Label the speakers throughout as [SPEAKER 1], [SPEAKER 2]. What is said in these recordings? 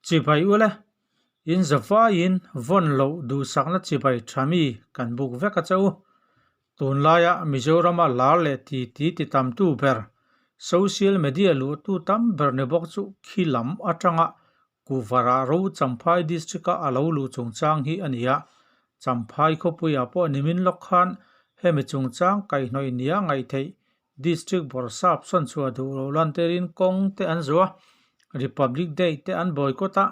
[SPEAKER 1] Chibai ule, in zavaiin vawn loh duhsakna chibai tha mi kan buk vek a che u. Tunlaia Mizorama lar leh ti ti ti tamtu ber, social media luhtu tam ber ni bawk chu khi lam atanga Kuhvara ro Champhai District-a a lo luh chungchang hi a ni a. Champhai khawpuiah pawh nimin lawk khan hemi chungchang kaihhnawih nia ngaihtheih District bawrhsap sawn chhuah duh loh lantirin kawng te an zuah a, Republic Day te an boycott a,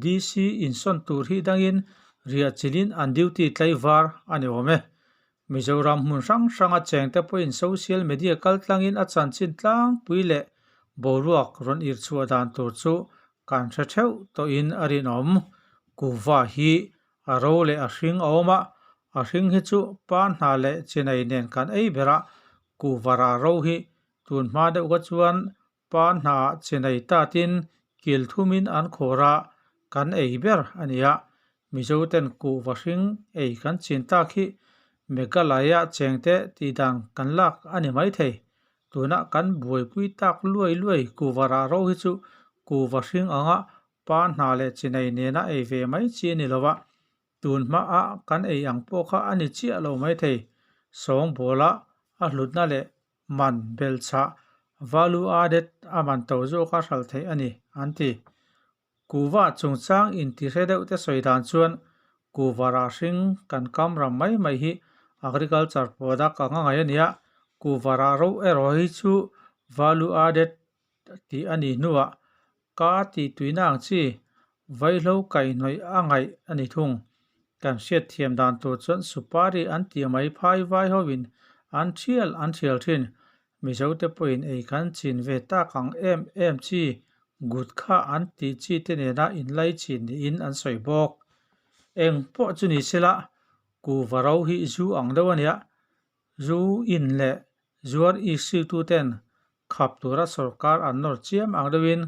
[SPEAKER 1] DC insawn tur hi dangin riah chilhin an duty tlaivar a ni awm e. Mizoram hmun hrang hranga chengte pawhin social media kaltlangin a chanchin tlangpui leh boruak rawn irchhuah dan tur chu kan hre theuh tawhin a rinawm. Kuhva hi a ro leh a hring a awm a, a hring hi chu pa hna leh chinai nen kan ei ber a, kuhva rah ro hi tun hma deuh kha chuan pa hna chinai tatin kil thumin an khawr a, kan ei ber a ni a. Mizo ten kuhva hring ei kan chin tak hi Meghalaya chengte tih dan kan lak a ni maithei. Tuna kan buaipui tak luai luai kuhva rah ro hi chu kuhva hring anga Pa hna leh chinei nena ei ve mai chi a ni lo a, tun hmaah kan ei ang pawh kha a ni chiah lo maithei. Sawngbawla a hlutna leh man belchhah value added a man to zawk a hral theih a ni, an ti. Kuhva chungchang intihre deuh te sawi dan chuan kuhva rah hring kan kam ram mai mai hi agriculture product anga ngaih a ni a, kuhva rah ro erawh hi chu value added tih a nih hnuah Ka tih tuina ang chi, vaihlo kaihhnawih a ngaih a ni thung. Kan hriatthiam dan tur chuan supari an tih mai phai vai hoin an thial an thial thin. Mizote pawhin ei kan chin ve tak ang em em chi, gut kha an tih chi te nena inlai chin niin an sawi bawk. Eng pawh chu ni sela, kuhva ro hi zu ang deuh a nia. Zu in leh zuar issue tu ten Khap tura sorkar an nawr chiam ang deuhin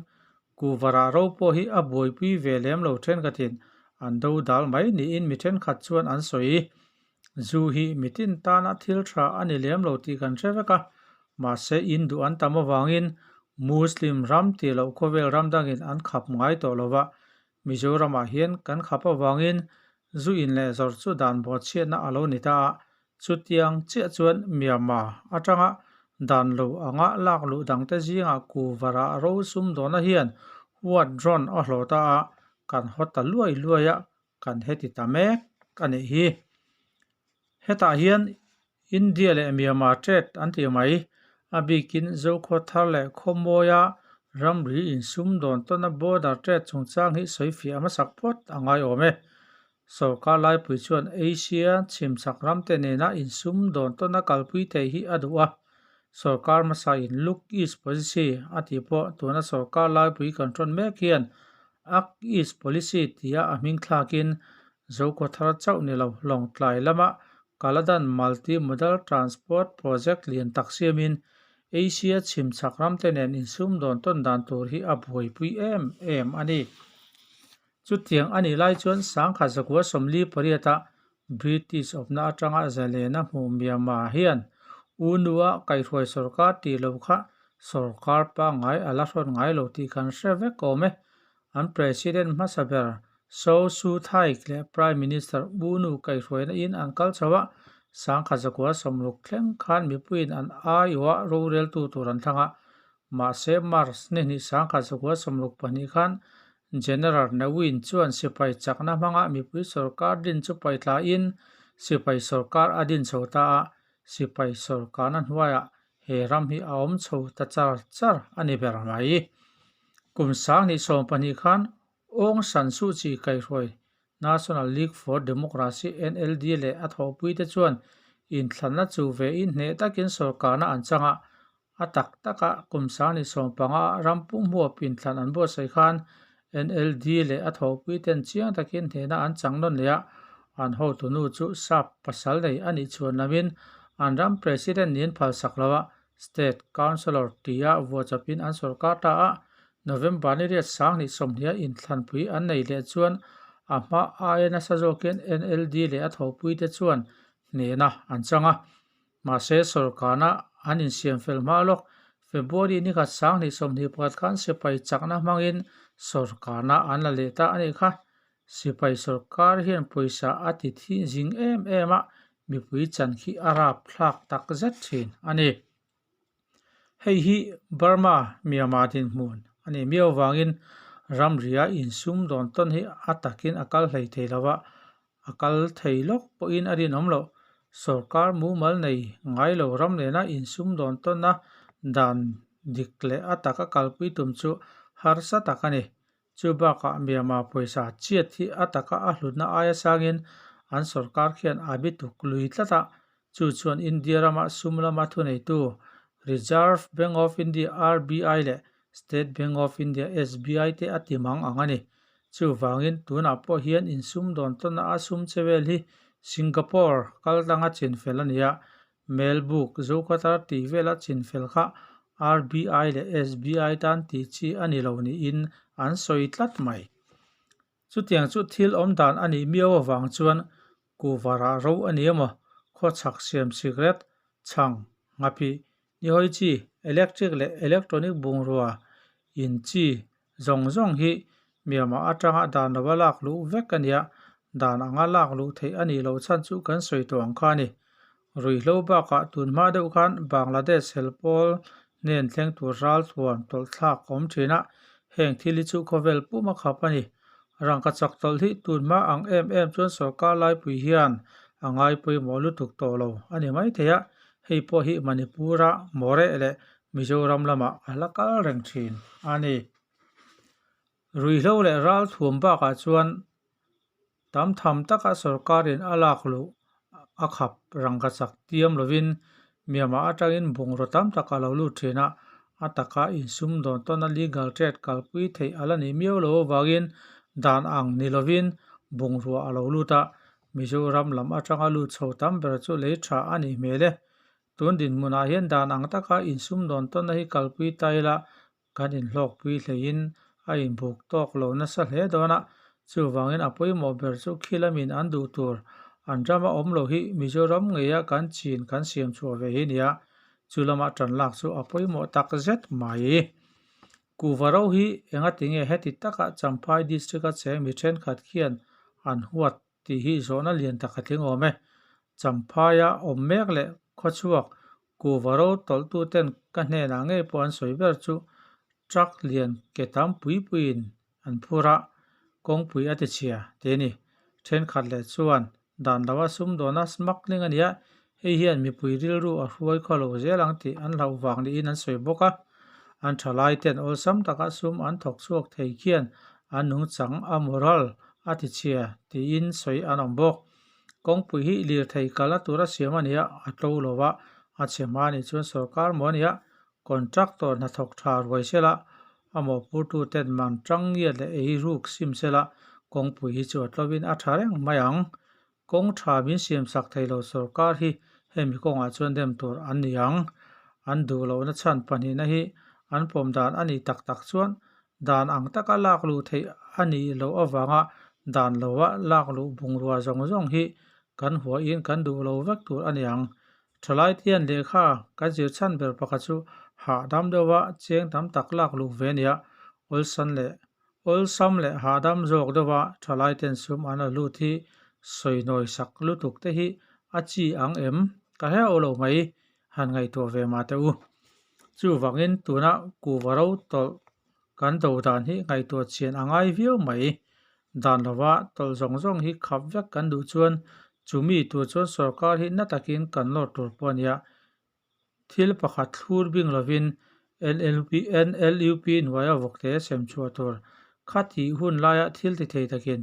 [SPEAKER 1] Kuhvarah ro pawh hi a buaipui ve lem lo thenkhatin an do dal mai niin mi thenkhat chuan an sawi. Zu hi mitin tana thil tha a ni lem lo tih kan hre vek a, mahse in duh an tam avangin Muslim ram tih loh khawvel ram dangin an khap ngai tawh lo va, Mizoramah hian kan khap avangin zu in leh zawrh chu dan bawhchhiatna a lo ni ta a, Chutiang chiah chuan Myanmar atanga dan lo anga lak luh dangte zingah Kuvarah ro sum dawhna hian huat rawn a hlawh ta a, kan haw ta luai luai a, kan heti ta mek a nih hi. Hetah hian India leh Myanmar trade an tih mai, a bikin Zokhaw thar leh Khawmawia ramri insum dawn tawna border trade chungchang hi sawifiah hmasak phawt a ngaiawm e. Sorkar laipui chuan Asia chhimchhak ramte nena insum dawn tawna kalpui thei hi a duh a, sorkar hmasa in Look East Policy a tih pawh tuna sorkar laipui kan tawn mek hian Act East Policy tia a hming thlakin Zokhaw thar chauh ni lo Lawngtlai lama Kaladan Multi Modal Transport Project lian tak siamin Asia chhimchhak ramte nen insum dawn tawn dan tur hi a buaipui em em a ni. Chutiang a nih lai chuan sangkhat zakua 48-a British awpna atanga zalena hmuh Myanmar hian U-nua kaihhruai sorkar tih loh kha sorkar pangngai a la hrawn ngai lo tih kan hre vek awm e. An President hmasa ber Saw Suu Thaik leh Prime Minister U-nu kaihhruaina in an kal chho a, sangkhat zakua 60 thleng khan mipuiin an aiawha roreltu tur an thlang a. Mahse March ni hnih sangkhat zakua 62 khan General Ne Win chuan sipai chakna hmanga mipui sorkar din chu paitlain sipai sorkar a din chho ta a, sipai sorkarna hnuaiah he ram hi a awm chho ta char char a ni ber mai. Kum 2012 khan Aung San Suu Kyi kaihhruai National League for Democracy, NLD, leh a thawhpuite chuan inthlanna chu vein hneh takin sorkarna an chang a, A tak taka kum 2015 a ram pum huap inthlan an buatsaih khan NLD leh a thawhpui ten chiang takin hnehna an chang nawn leh a, an hotunu chu sap pasal nei a nih chhuan lamin an ram President niin phalsak lo a, State Councillor tia vuachawpin an sorkar ta a, November ni riat 2020 inthlanpui an nei leh chuan a hma aia nasa zawkin NLD leh a thawhpui te chuan hnehna an chang a. Mahse, sorkarna an insiam fel hma lawk. February ni khat 2021 khan sipai chakna hmangin Sawrkarna an la leh ta a nih kha. Sipai sawrkar hian pawisa a ti thi zing em em a, mipui chan khi a rap thlak tak zet thin a ni. Hei hi Burma, Myanmar dinhmun a nih miau avangin ramria insum dawn tawn hi a takin a kal hlei thei lo a, a kal thei lawk pawhin a rinawm loh. Sawrkar mumal nei ngai lo ram nena insum dawn tawnna dan dik leh a taka kalpui tum chu harsa tak a ni. Chu bakah Myanmar pawisa chiat hi a taka a hlutna aia sangin an sawrkar khian a bituk lui tlat a, chu chuan India rama sum lama thuneitu Reserve Bank of India, RBI, leh State Bank of India, SBI, te a ti mang ang a ni. Chuvangin tunah pawh hian insumdawn tawnna a sum che vel hi Singapore kaltlanga chinfel a ni a, Melbook Zokhawthar tih vela chinfel kha RBI leh SBI tan tih chi a ni lo niin an sawi tlat mai. Chutiang chu thil awm dan a nih miau avang chuan kuvarah ro a ni emaw, khawchhak siam cigarette, chhang, nghapih, nihawi chi, electric leh electronic bungrua in chi zawng zawng hi Myanmar atanga dan lova lak luh vek a nia, dan anga lak luh theih a nih loh chhan chu kan sawi tawh ang kha a ni. Ruihhlo bakah tun hma deuh khan Bangladesh helpawl hnen thleng tur ral thuam tawlh thlak a awm thin a, heng thil hi chu khawvel pum a khap a ni. Rangka chak tawlh hi tun hma ang em em chuan sorkar laipui hian a ngai pawimawh lutuk tawh lo a ni maithei a, hei pawh hi Manipur-a Moreh leh Mizoram lamah a la kal reng thin a ni. Ruihhlo leh ral thuam bakah chuan tam tham taka sorkarin a lak luh a khap rangka chak tiam lovin Myanmar atangin bungraw tam tak a lo lut thin a, a taka insumdawn tawna legal trade kalpui theih a la nih miau lo avangin dan ang ni lovin bungrua a lo lut a, Mizoram lam atanga lut chho tam ber chu lei tha a nih hmel e. Tun dinhmunah hian dan ang taka insumdawn tawnna hi kalpui ta ila kan inhlawkpui hleiin a inbuk tawk lo nasa hle dawn a, chuvangin a pawimawh ber chu khilamin an duh tur an rama awm lo hi Mizoram ngeia kan chin kan siam chhuah ve hi nia, chu lama tan lak chu a pawimawh tak zet mai. Kuhva ro hi engatinge heti taka Champhai District-a cheng mi thenkhat khian an huat tih hi zawhna lian tak a tling awm e. Champhaia awm mek leh khawchhuak kuhva ro tawlhtuten ka hnenah ngei pawh an sawi ber chu truck lian ke tam pui puiin an phur a, kawngpui a ti chhia tih a ni. Thenkhat leh chuan dan loa sumdawna smuggling a nia, hei hian mipui rilru a hruai khaw lo zel ang tih an hlauh vang niin an sawi bawk a. An thalai ten awlsam taka sum an thawk chhuak thei khian an nungchang a moral a ti chhia tiin sawi an awm bawk. Kawngpui hi lirthei kalna tura siam a ni a, a tlo lo va, a chhe hma anih chuan sorkar maw a ni a, contractor hnathawk tha ruai sela, a mawhphurtuten man tang ngiat leh ei ruk sim sela, kawngpui hi chu a tlovin a tha reng mai ang. Kawng tha min siam sak thei lo sorkar hi hemi kawngah chuan dem tur an ni ang. An duh lohna chhan pahnihna hi an pawm dan a nih tak tak chuan Dan ang taka lak luh theih a nih loh avanga dan loa lak luh bungrua zawng zawng hi kan huahin kan duh lo vek tur a ni ang. Thalai tian lehkha kan zir chhan ber pakhat chu hahdam deuha cheng tam tak lak luh ve a nia, awlsam leh awlsam leh hahdam zawk deuha thalai ten sum an la lut hi sawi nawi sak lutuk te hi a chi ang em? Ka hreuh lo mai, han ngaihtuah ve mah teh u. Chuvangin tuna kuhva ro tawlh kan do dan hi ngaihtuah chian a ngai viau mai. Dan lova tawlh zawng zawng hi khap vek kan duh chuan chumi tur chuan sorkar hi na takin kan lawr tur pawh a nia. Thil pakhat thlur bing lovin NLUP hnuaia vawkte sem chhuah tur kha tih hun laia thil ti thei takin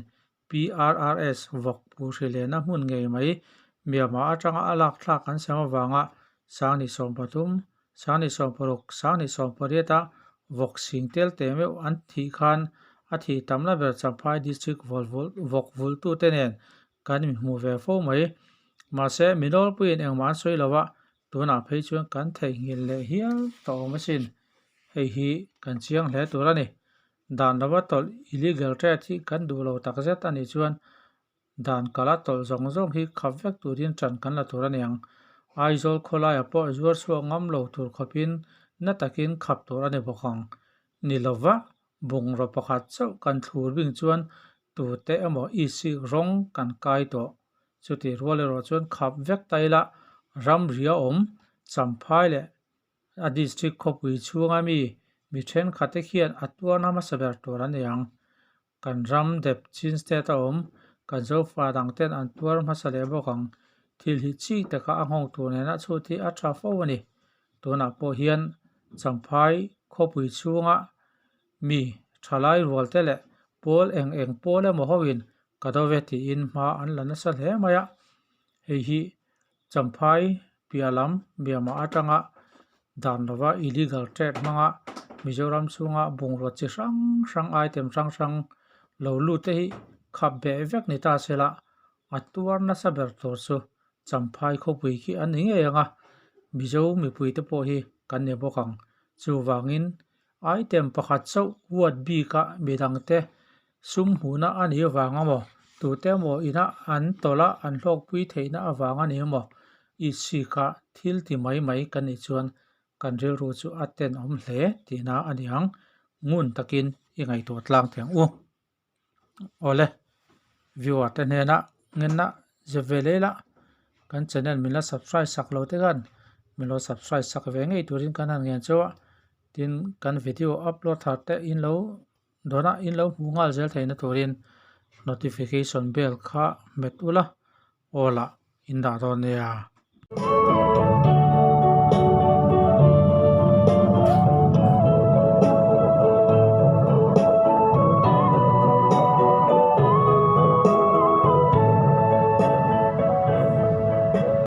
[SPEAKER 1] PRRS vawk pu hrilena hmun ngei mai Myanmar atanga a lak thlak an sem avanga 2013, 2016, 2018 a vawk sing tel te meuh an thih khan a thih tamna ber Champhai District vawk vultute nen kan inhmu ve fo mai. Mahse, mi nawlpuiin engmah an sawi lo a, tunah phei chuan kan theihnghilh leh hial tawh awm asin. Hei hi kan chiang hle tur a ni. Dan lova tawlh illegal trade hi kan duh lo takzet a nih chuan dan kala tawlh zawng zawng hi khap vek turin ṭan kan la tur a ni ang. Aizawl khawlaiah pawh zuar chhuak ngam lo tur khawpin na takin khap tur a ni bawk ang. Ni lova Bungraw pakhat chauh kan thlur bing chuan tute emaw isik rawng kan kai tawh. Chutih rual erawh chuan khap vek ta ila ramri a awm Champhai leh a district khawpui chhunga mi mi thenkhat te khian a tuarna hmasa ber tur an ni ang. Kan ram dep Chin state a awm kan Zofa dang ten an tuar hmasa leh bawk ang. Thil hi chik taka a nghawng tur nena chhut hi a tha fo a ni. Tunah pawh hian Champhai khawpui chhunga mi thalai rual te leh pawl eng eng pawl emaw hoin ka do ve tiin hma an la nasa hle mai a. Hei hi Champhai piah lam Myanmar atanga dan lova illegal trade hmanga Mizoram chhunga bungrua chi hrang hrang item hrang hrang lo lut te hi khap beh vek ni ta se la a tuar nasa ber tur chu Champhai khawpui khi an ni ngei ang a, Mizo mipui te pawh hi kan ni bawk ang. Chuvangin item pakhat chauh huat bika midangte sum hmuhna a nih avang emaw, tute emaw ina an tawlh a an hlawkpui theihna avang a ni emaw, itsika thil ti mai mai kan nih chuan kan rilru chu a tenawm hle tihna a ni ang. Ngun takin i ngaihtuah tlang thei ang u. Awle, viewer te hnena ngenna zep ve leh ila kan channel min la subscribe sak lo te khan min lo subscribe sak ve ngei turin kan han ngen chauh a, tin kan video upload thar te in lo dawn a in lo hmuh nghal zel theihna turin notification bell kha hmet ula aw lah in dah dawn nia.